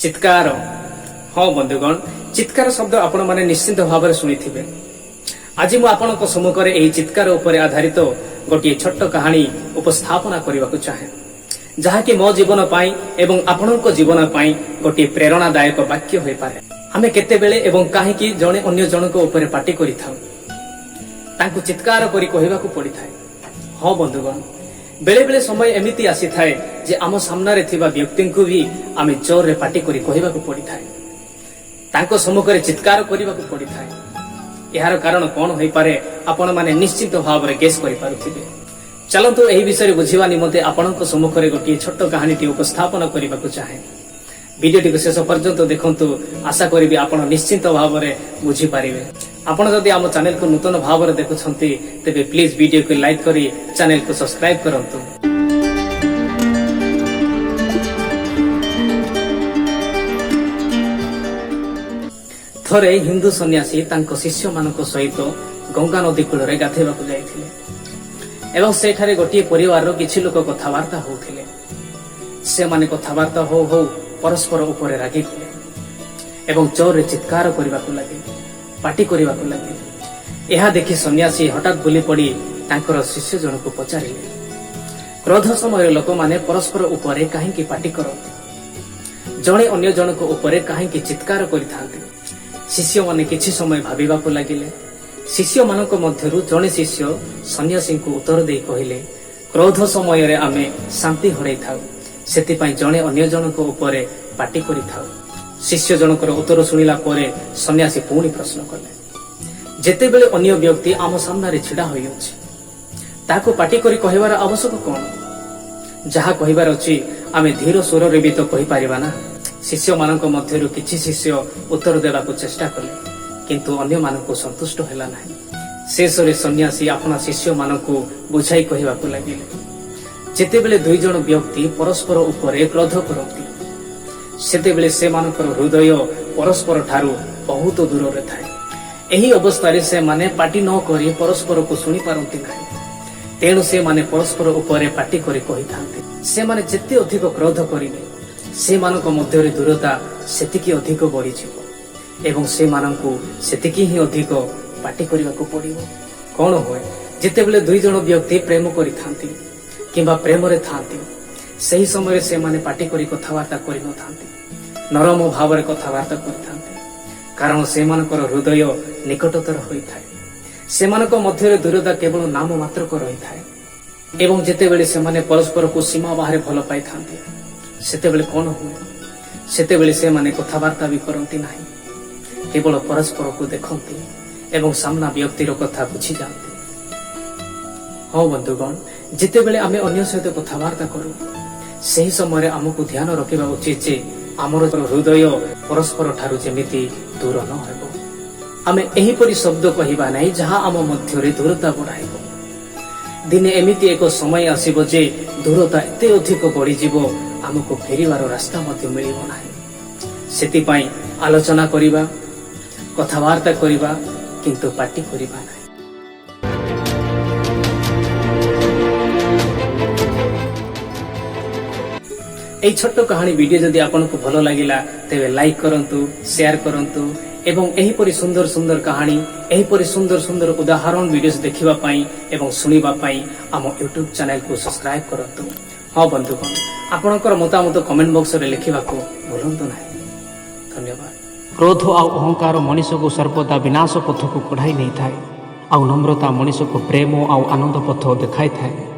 ଚିତ୍କାର। ହଁ ବନ୍ଧୁଗଣ, ଚିତ୍କାର ଶବ୍ଦ ଆପଣମାନେ ନିଶ୍ଚିତ ଭାବରେ ଶୁଣିଥିବେ। ଆଜି ମୁଁ ଆପଣଙ୍କ ସମ୍ମୁଖରେ ଏହି ଚିତ୍କାର ଉପରେ ଆଧାରିତ ଗୋଟିଏ ଛୋଟ କାହାଣୀ ଉପସ୍ଥାପନା କରିବାକୁ ଚାହେଁ, ଯାହାକି ମୋ ଜୀବନ ପାଇଁ ଏବଂ ଆପଣଙ୍କ ଜୀବନ ପାଇଁ ଗୋଟିଏ ପ୍ରେରଣାଦାୟକ ବାକ୍ୟ ହୋଇପାରେ। ଆମେ କେତେବେଳେ ଏବଂ କାହିଁକି ଜଣେ ଅନ୍ୟ ଜଣଙ୍କ ଉପରେ ପାଟି କରିଥାଉ, ତାଙ୍କୁ ଚିତ୍କାର କରି କହିବାକୁ ପଡ଼ିଥାଏ? ହଁ ବନ୍ଧୁଗଣ, ବେଳେ ବେଳେ ସମୟ ଏମିତି ଆସିଥାଏ ଯେ ଆମ ସାମ୍ନାରେ ଥିବା ବ୍ୟକ୍ତିଙ୍କୁ ବି ଆମେ ଜୋରରେ ପାଟି କରି କହିବାକୁ ପଡ଼ିଥାଏ, ତାଙ୍କ ସମ୍ମୁଖରେ ଚିତ୍କାର କରିବାକୁ ପଡ଼ିଥାଏ। ଏହାର କାରଣ କଣ ହୋଇପାରେ, ଆପଣମାନେ ନିଶ୍ଚିତ ଭାବରେ ଗେସ୍ କରିପାରୁଥିବେ। ଚାଲନ୍ତୁ, ଏହି ବିଷୟରେ ବୁଝିବା ନିମନ୍ତେ ଆପଣଙ୍କ ସମ୍ମୁଖରେ ଗୋଟିଏ ଛୋଟ କାହାଣୀଟି ଉପସ୍ଥାପନ କରିବାକୁ ଚାହେଁ। ଭିଡିଓଟିକୁ ଶେଷ ପର୍ଯ୍ୟନ୍ତ ଦେଖନ୍ତୁ। ଆଶା କରିବି ଆପଣ ନିଶ୍ଚିତ ଭାବରେ ବୁଝିପାରିବେ। ଆପଣ ଯଦି ଆମ ଚ୍ୟାନେଲକୁ ନୂତନ ଭାବରେ ଦେଖୁଛନ୍ତି, ତେବେ ପ୍ଲିଜ ଭିଡିଓକୁ ଲାଇକ୍ କରି ଚ୍ୟାନେଲକୁ ସବସ୍କ୍ରାଇବ କରନ୍ତୁ। ଥରେ ହିନ୍ଦୁ ସନ୍ନ୍ୟାସୀ ତାଙ୍କ ଶିଷ୍ୟମାନଙ୍କ ସହିତ ଗଙ୍ଗା ନଦୀ କୂଳରେ ଗାଧୋଇବାକୁ ଯାଇଥିଲେ ଏବଂ ସେଠାରେ ଗୋଟିଏ ପରିବାରର କିଛି ଲୋକ କଥାବାର୍ତ୍ତା ହେଉଥିଲେ। ସେମାନେ କଥାବାର୍ତ୍ତା ହଉ ହଉ ପରସ୍ପର ଉପରେ ରାଗିଗଲେ ଏବଂ ଜୋରରେ ଚିତ୍କାର କରିବାକୁ ଲାଗିଲେ, ପାଟି କରିବାକୁ ଲାଗିଲେ। ଏହା ଦେଖି ସନ୍ନ୍ୟାସୀ ହଠାତ୍ ବୁଲି ପଡ଼ି ତାଙ୍କର ଶିଷ୍ୟ ଜଣକୁ ପଚାରିଲେ, "କ୍ରୋଧ ସମୟରେ ଲୋକମାନେ ପରସ୍ପର ଉପରେ କାହିଁକି ପାଟି କରନ୍ତି? ଜଣେ ଅନ୍ୟ ଜଣଙ୍କ ଉପରେ କାହିଁକି ଚିତ୍କାର କରିଥାନ୍ତି?" ଶିଷ୍ୟମାନେ କିଛି ସମୟ ଭାବିବାକୁ ଲାଗିଲେ। ଶିଷ୍ୟମାନଙ୍କ ମଧ୍ୟରୁ ଜଣେ ଶିଷ୍ୟ ସନ୍ନ୍ୟାସୀଙ୍କୁ ଉତ୍ତର ଦେଇ କହିଲେ, "କ୍ରୋଧ ସମୟରେ ଆମେ ଶାନ୍ତି ହରାଇଥାଉ, ସେଥିପାଇଁ ଜଣେ ଅନ୍ୟ ଜଣଙ୍କ ଉପରେ ପାଟି କରିଥାଉ।" ଶିଷ୍ୟ ଜଣଙ୍କର ଉତ୍ତର ଶୁଣିଲା ପରେ ସନ୍ନ୍ୟାସୀ ପୁଣି ପ୍ରଶ୍ନ କଲେ, "ଯେତେବେଳେ ଅନ୍ୟ ବ୍ୟକ୍ତି ଆମ ସାମ୍ନାରେ ଛିଡ଼ା ହୋଇଅଛି, ତାକୁ ପାଟି କରି କହିବାର ଆବଶ୍ୟକ କଣ? ଯାହା କହିବାର ଅଛି ଆମେ ଧୀର ସ୍ୱରରେ ବି ତ କହିପାରିବା ନା?" ଶିଷ୍ୟମାନଙ୍କ ମଧ୍ୟରୁ କିଛି ଶିଷ୍ୟ ଉତ୍ତର ଦେବାକୁ ଚେଷ୍ଟା କଲେ, କିନ୍ତୁ ଅନ୍ୟମାନଙ୍କୁ ସନ୍ତୁଷ୍ଟ ହେଲା ନାହିଁ। ଶେଷରେ ସନ୍ନ୍ୟାସୀ ଆପଣା ଶିଷ୍ୟମାନଙ୍କୁ ବୁଝାଇ କହିବାକୁ ଲାଗିଲେ, ଯେତେବେଳେ ଦୁଇ ଜଣ ବ୍ୟକ୍ତି ପରସ୍ପର ଉପରେ କ୍ରୋଧ କରନ୍ତି, ସେତେବେଳେ ସେମାନଙ୍କର ହୃଦୟ ପରସ୍ପର ଠାରୁ ବହୁତ ଦୂରରେ ଥାଏ। ଏହି ଅବସ୍ଥାରେ ସେମାନେ ପାଟି ନ କରି ପରସ୍ପରକୁ ଶୁଣି ପାରନ୍ତି ନାହିଁ। ତେଣୁ ସେମାନେ ପରସ୍ପର ଉପରେ ପାଟି କରି କହିଥାନ୍ତି। ସେମାନେ ଯେତେ ଅଧିକ କ୍ରୋଧ କରିବେ, ସେମାନଙ୍କ ମଧ୍ୟରେ ଦୂରତା ସେତିକି ଅଧିକ ବଢିଯିବ ଏବଂ ସେମାନଙ୍କୁ ସେତିକି ହିଁ ଅଧିକ ପାଟି କରିବାକୁ ପଡ଼ିବ। କଣ ହୁଏ, ଯେତେବେଳେ ଦୁଇ ଜଣ ବ୍ୟକ୍ତି ପ୍ରେମ କରିଥାନ୍ତି କିମ୍ବା ପ୍ରେମରେ ଥାନ୍ତି, ସେହି ସମୟରେ ସେମାନେ ପାଟି କରି କଥାବାର୍ତ୍ତା କରିନଥାନ୍ତି, ନରମ ଭାବରେ କଥାବାର୍ତ୍ତା କରିଥାନ୍ତି। କାରଣ ସେମାନଙ୍କର ହୃଦୟ ନିକଟତର ହୋଇଥାଏ। ସେମାନଙ୍କ ମଧ୍ୟରେ ଦୂରତା କେବଳ ନାମ ମାତ୍ରକ ରହିଥାଏ। ଏବଂ ଯେତେବେଳେ ସେମାନେ ପରସ୍ପରକୁ ସୀମା ବାହାରେ ଭଲ ପାଇଥାନ୍ତି, ସେତେବେଳେ କଣ ହୁଏ? ସେତେବେଳେ ସେମାନେ କଥାବାର୍ତ୍ତା ବି କରନ୍ତି ନାହିଁ, କେବଳ ପରସ୍ପରକୁ ଦେଖନ୍ତି ଏବଂ ସାମ୍ନା ବ୍ୟକ୍ତିର କଥା ବୁଝିଯାଆନ୍ତି। ହଁ ବନ୍ଧୁଗଣ, ଯେତେବେଳେ ଆମେ ଅନ୍ୟ ସହିତ କଥାବାର୍ତ୍ତା କରୁ, ସେହି ସମୟରେ ଆମକୁ ଧ୍ୟାନ ରଖିବା ଉଚିତ ଯେ ଆମର ହୃଦୟ ପରସ୍ପର ଠାରୁ ଯେମିତି ଦୂର ନ ହେବ। ଆମେ ଏହିପରି ଶବ୍ଦ କହିବା ନାହିଁ ଯାହା ଆମ ମଧ୍ୟରେ ଦୂରତା ବଢାଇବ। ଦିନେ ଏମିତି ଏକ ସମୟ ଆସିବ ଯେ ଦୂରତା ଏତେ ଅଧିକ ବଢିଯିବ, ଆମକୁ ଫେରିବାର ରାସ୍ତା ମଧ୍ୟ ମିଳିବ ନାହିଁ। ସେଥିପାଇଁ ଆଲୋଚନା କରିବା, କଥାବାର୍ତ୍ତା କରିବା, କିନ୍ତୁ ପାଟି କରିବା ନାହିଁ। ଏହି ଛୋଟ କାହାଣୀ ଭିଡିଓ ଯଦି ଆପଣଙ୍କୁ ଭଲ ଲାଗିଲା, ତେବେ ଲାଇକ୍ କରନ୍ତୁ, ସେୟାର କରନ୍ତୁ ଏବଂ ଏହିପରି ସୁନ୍ଦର ସୁନ୍ଦର କାହାଣୀ, ଏହିପରି ସୁନ୍ଦର ସୁନ୍ଦର ଉଦାହରଣ ଭିଡିଓ ଦେଖିବା ପାଇଁ ଏବଂ ଶୁଣିବା ପାଇଁ ଆମ ୟୁଟ୍ୟୁବ ଚ୍ୟାନେଲକୁ ସବସ୍କ୍ରାଇବ କରନ୍ତୁ। ହଁ ବନ୍ଧୁଗଣ, ଆପଣଙ୍କର ମତାମତ କମେଣ୍ଟ ବକ୍ସରେ ଲେଖିବାକୁ ଭୁଲନ୍ତୁ ନାହିଁ। ଧନ୍ୟବାଦ। କ୍ରୋଧ ଆଉ ଅହଙ୍କାର ମଣିଷକୁ ସର୍ବଦା ବିନାଶ ପଥକୁ କଢ଼ାଇ ନେଇଥାଏ, ଆଉ ନମ୍ରତା ମଣିଷକୁ ପ୍ରେମ ଆଉ ଆନନ୍ଦ ପଥ ଦେଖାଇଥାଏ।